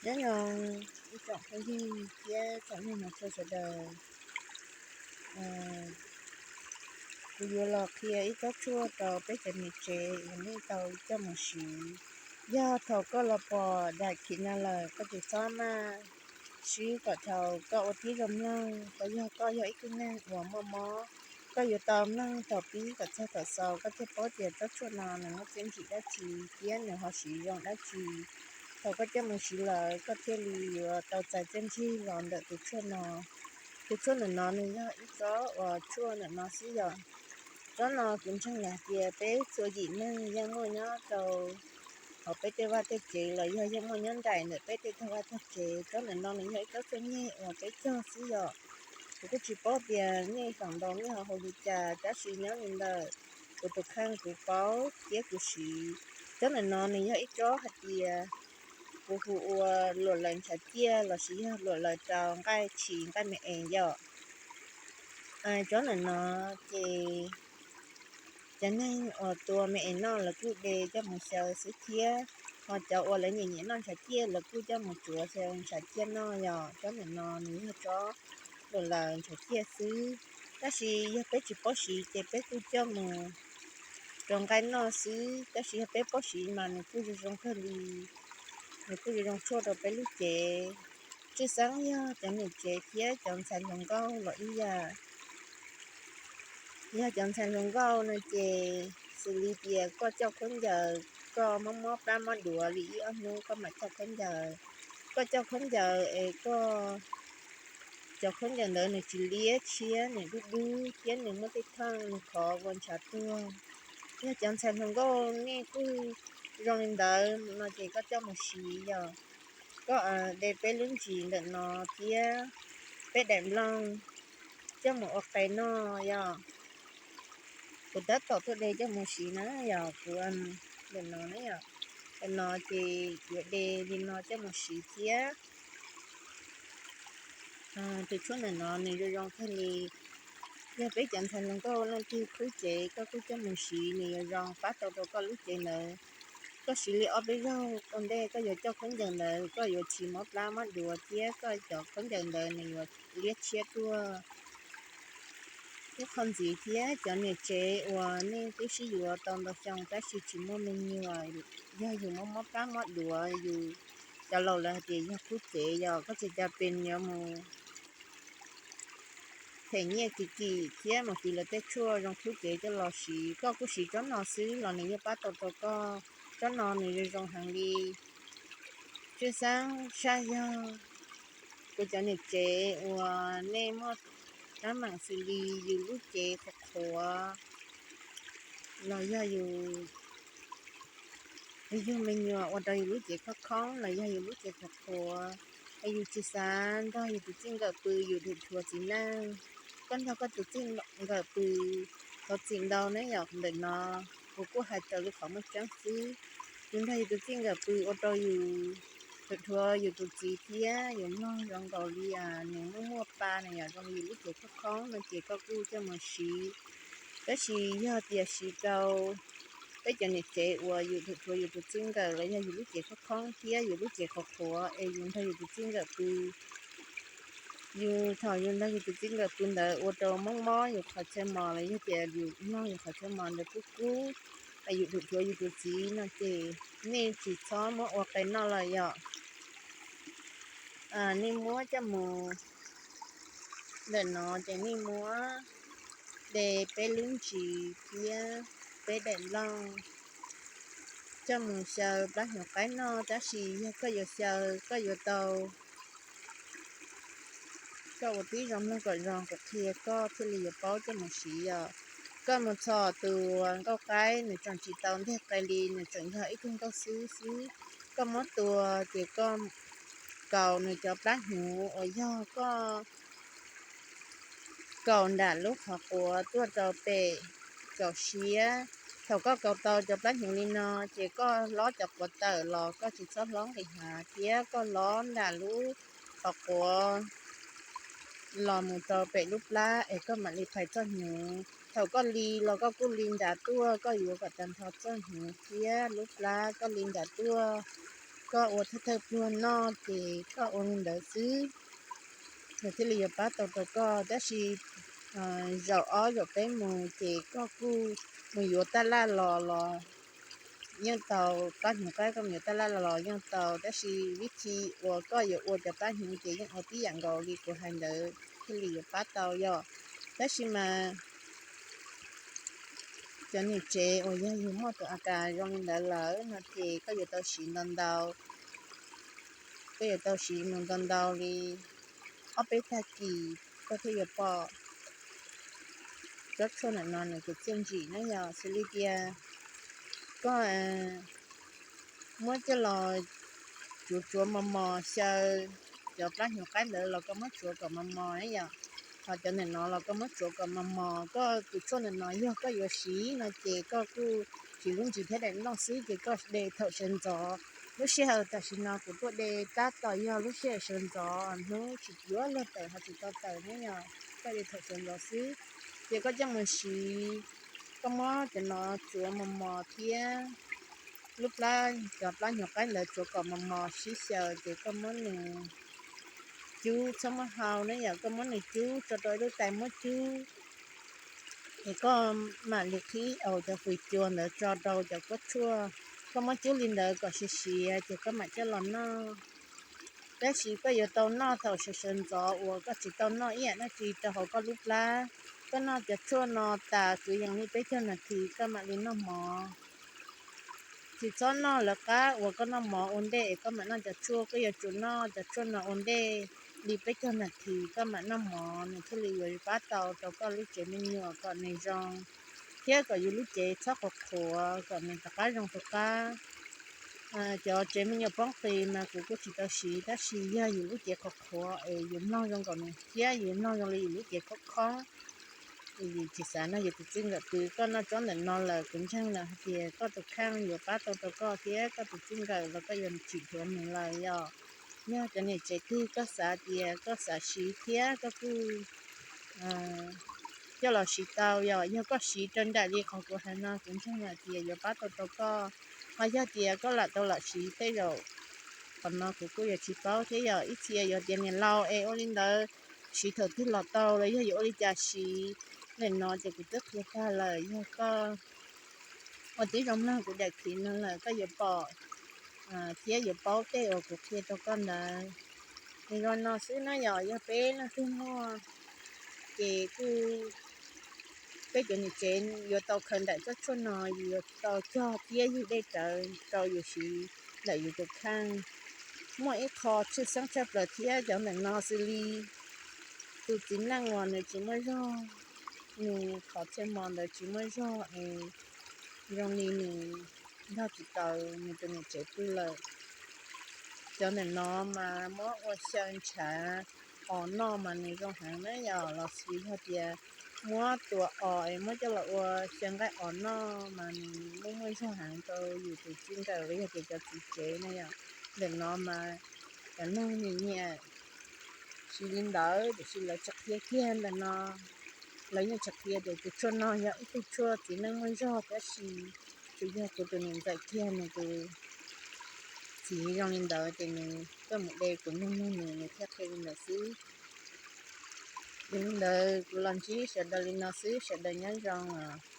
Nyob zoo ib tsoom phooj ywg thiab tsoom mloog hmov tshua sawv daws, kuv yuav los qhia ib tsob tshuaj rau peb cov niam tsev uas nej tau coj mus siv. Yog thaum koj los pom dam khim no lawm koj ces txhob maj sib kom dhau, koj ua tib zoo mloog. Tau yog koj yog ib tug neeg uas muaj mob, koj yuav tau mloog thaum pib kom txog thaum xaus koj thiaj paub tias tsob tshuaj no nws muaj txiaj ntsim dab tsi thiab nws ho siv zoo dab tsi. Thaum koj coj mus siv lawm koj thiaj li yuav tau txais txiaj ntsig los ntawm tus tshuaj no. Tus tshuaj ntawm no nws yog ib tsob uas tshuaj ntawm no xwb yom. Tsob no kuv ntseeg lawm hais tias peb txhua yim neeg yeej muaj nyob rau hauv peb tej vaj tej tsev los yog yeej muaj nyob nraim ntawm peb tej tog vaj tog tsev. Tsob ntawm no nws yog ib tsob txuj nyeg uas peb cog xwb yom. Kuv kuj tsis paub tias nej feem ntau nej ho hu li cas, tab sis nyob li ntawm kuv tus kheej kuv paub thiab kuv siv. Tsob ntawm no nws yog ib tsob hais tias kuv hu ua luam laws ntshav ciaj lossis yog luam laws rau nqaij tshis nqaij me es yom. Tsob ntawm no ces cov neeg uas tua me es noj lawv kuj de coj mus xyaw xwb thiab, ho cov uas lawv nyiam nyiam noj ntshav ciaj lawv kuj coj mus tsuav xyaw ntshav ciaj noj yom. Tsob ntawm no nws yog tsob luam laws ntshav ciaj xwb, tab sis yog peb tsis paub siv ces peb kuj coj mus rau nqaij noj xwb, tab sis yog peb paub siv mas nws kuj zoo zoo kawg li, nws kuj zoo zoo tshuaj rau peb lub cev. Tshwj xeeb yog cov niam tsev thiab cov ntxhais hluas nkauj los ib yam. Yog cov ntxhais hluas nkauj no ces xws li tias koj coj khaub ncaws, koj mob mob plab mob duav li ib ob hnub koj mam coj khaub ncaws. Koj coj khaub ncaws es koj, cov khaub ncaws ntawd nws tsis liab tshiab, nws dub dub thiab nws muaj tej theej nws khov ua ntshav tuag. Yog cov ntxhais hluas nkauj nej kuj zoo li ntawd no ces koj coj mus siv yom. Koj de peb lub ntsis ntawm no thiab peb daim nplooj coj mus ua qe noj yom. Kuv tab tom tuaj de coj mus siv na yom, kuv ntawm no na yom, ntawm no ces yuav de li no coj mus siv thiab. Tus tshuaj ntawm no nws zoo zoo kawg li. Yog peb cov ntxhais hluas nkauj leej twg khub cev koj kuj coj mus siv, nws yuav zoo pab tau rau koj lub cev ntawd. Koj siv li ob peb zaug ua ntej koj yuav coj khaub ncaws ntawd koj yuav tsis mob plab mob duav thiab koj cov khaub ncaws ntawd nws yuav liab tshiab tuaj. Ib qho ntxiv thiab cov niam tsev uas nej twb sib yuav tau ntau xyoo tab sis tsis muaj me nyuam, yog yus mob mob plab mob duav, yus, cov laus lawv hais tias yog khub cev yog koj tsis caj pes yuav mus them nyiaj kim kim thiab mus tiv lawv tej tshuaj zoo khub cev coj los siv, koj kuj siv tsob no xwb los nws yeej pab tau rau koj. Tsob no nws zoo zoo heev li. Tshwj xeeb saib yog kuv cov niam tsev uas nej muaj teeb meem xws li yus lub cev qhuav qhuav los yog yus, yus yug me nyuam ua rau yus lub cev khoob khoob los yog yus lub cev qhuav qhuav, es yus tsis xav nrog yus tus txij nkawm pw, yus dhuav dhuav txiv neej, koj nrog koj tus txij nkawm pw, thov txim ntau na yom, ntawm no kuv kuj hais raws li qhov muaj tseeb xwb. Yus nrog yus tus txij nkawm pw ua rau yus dhuav dhuav yus tus txiv thiab yus mloog zoo nkaus li nws muaj muaj pa na yom, zoo li yus lub cev khoob khoob no ces koj kuj coj mus siv. Tab sis yog tias siv rau peb cov niam tsev uas yus dhuav dhuav yus tus txij nkawm los yog yus lub cev khoob khoob thiab yus lub cev qhuav qhuav es yus nrog yus tus txij nkawm pw, yus thaum yus nrog yus tus txij nkawm pw ntawd ua rau mob mob yus qhov chaw mos los yog tias yus mloog yus qhov chaw mos ntawd kub kub, yus dhuav dhuav yus tus txiv no ces nej tsis txhob muab ua qe noj lawm yom. Nej muab coj mus, ntawm no ces nej muab de peb lub ntsis thiab peb daim nplooj coj mus xyaw plab hnyuv qaib noj, tab sis yog koj yuav xyaw koj yuav tau, koj ua tib zoo mloog kom zoo kuv qhia koj thiaj li yuav paub coj mus siv yom. Koj mus txhom tus nkauj qaib nws tseem tsis tau nteg qe li, nws tseem yog ib tug nkauj xwb xwb. Koj muab tua ces koj kaus nws cov plab hnyuv uas yog koj kaus nram lub qhov quav tuaj rau pem kaum siab. Thaum koj kaus tau cov plab hnyuv li no ces koj hlob cov quav tawm los koj tsis txhob hlob nqis hav thiab koj hlob nram lub qhov quav los mus rau pem lub plab es koj mam li phais txoj hnyuv. Thaum koj li los koj kuj li nrad tuaj, koj yuav kom tag nrho txoj hnyuv thiab lub plab koj li nrad tuaj. koj ua thawj thawj pluag noj ces koj ua li ntawd xwb, nws thiaj li yuav pab tau rau koj. Tab sis zaum ob zaum peb mus ces koj kuj mus yuav taj laj los los yeej tau, plab hnyuv qaib koj mus yuav taj laj los los yeej tau. Tab sis vib thi uas koj yuav ua cov plab hnyuv ces yeej ua tib yam nkaus li kuv hais ntawd thiaj li yuav pab tau yom. Tab sis mas cov niam tsev uas yog yus muaj tus a kas zoo li ntawd lawm no ces koj yuav tau siv ntau ntau, koj yuav tau siv mus ntau ntau li ob peb tag kis koj thiaj yuav pom tsob tshuaj ntawm no nws tus txiaj ntsim na yom. Xws li tias koj muab coj los tsuav tsuav mos mos xyaw, cov plab hnyuv qaib ntawd los koj muab tsuav kom mos mos na yom. Ho cov ntawm no los koj muab tsuav kom mos mos. Koj tus tshuaj ntawm no yog koj yuav siv no ces koj kuj siv lub ntsis thiab daim nplooj xwb ces koj de thaum sawv ntxov. Lub sij hawm tam sim no kuv tuaj de tab tom yog lub sij hawm sawv ntxov, hnub tsis yuav luag tawm ho tsis tau tawm ne yom, koj de thaum sawv ntxov xwb. Ces koj coj mus siv, koj muab cov no tsuav mos mos thiab lub plab, cov plab hnyuv qaib ntawd tsuav kom mos mos sib xyaw ces koj muab nws cub, txhob muab hau ne yom, koj muab nws cub tso rau ib lub tais muab cub. Es koj mam li qhib aus cov fws cua ntawd tso rau cov kuab tshuaj. Koj muab cub li ntawd kom siav siav ces koj mam coj los noj. Tab sis koj yuav tau noj thaum sawv sawv ntxov uas koj tsis tau noj ib yam dab tsi rau hauv koj lub plab. Koj noj cov tshuaj no tas kwv yees li peb caug nas this koj mam li noj mov. Tsis txhob noj lawv qab uas koj noj mov ua ntej es koj mam noj cov tshuaj. Koj yuav tsum noj cov tshuaj no ua ntej li peb caug nas this koj mam noj mov, nws thiaj li yuav pab tau rau koj lub tsev me nyuam kom nws zoo, thiab kom yus lub cev txhob qhuav qhuav, kom nws rov qab zoo rov qab. Cov tsev me nyuam poob qis mas kuv kuj tsis tau siv, tab sis yog yus lub cev qhuav qhuav es yus mloog zoo nkaus nws thiab yus mloog zoo li yus lub cev khoob khoob, yus tsis xav noj yus tus txij nkawm twg. Koj noj tsob ntawm no lawm kuv ntseeg lawm hais tias koj tus kheej yuav pab tau rau koj thiab koj tus txij nkawm los koj yuav tsim dua nws lawm yom. Yog cov niam tsev twg koj xav tias koj xav siv thiab koj kuj coj los siv tau yom. Yog koj siv raws nraim li qhov kuv hais no kuv ntseeg hais tias yuav pab tau rau koj. Ho yog tias koj lam tau lam siv tej zaum qhov no kuv kuj yuav tsis paub thiab yom. Ib txhia yuav tias niam laus es ua li ntawd siv thaum twg los tau los yog yuav ua li cas siv. Ntawm no ces kuv twb qhia tag lawm, yog koj ua tib zoo mloog kuv daim clip no lawm koj yuav pom thiab yuav paub tej uas kuv qhia rau koj ntawd. Nws zoo no xwb na yom, yog peb leej twg muaj ces kuj peb cov niam tsev yuav tau khaws nraim tsob tshuaj no, yuav tau cog thiab yug dej rawv rau yus siv ntawm yus tus kheej. Muaj ib qho tshwj xeeb tshaj plaws thiab cov ntawm no xws li tus txiv neej uas nws tsis muaj zog, nws qhov txhia hmo ntawd tsis muaj zog es zoo li nws nrog tsis taus nws tus niam tsev pw lawm. Cov ntawm no mas muab ua xyaw ntshav os noj mas nws zoo heev na yom, los sis yog tias muab tua os es muab coj los ua xyaw nqaij os noj mas nws muaj muaj zog heev rau yus tus txij nkawm los yog tias cov txiv tsev na yom. Ntawm no mas cov neeg nyiam nyiam siv li ntawd tiam sis lawv tsis qhia kiag ntawm no. Lawv yeej tsis qhia tias tus tshuaj no yog ib tug tshuaj txiv neej muaj zog, tab sis tsuas yog kuv tus niam ntxawm kiag nws tus txiv zoo li ntawd ces nws tuaj mus de kuv nug nug nws, nws thiaj qhia li ntawd xwb. Yog li ntawd kuv los ntsib sawv daws li no xwb, sawv daws nyob zoo os.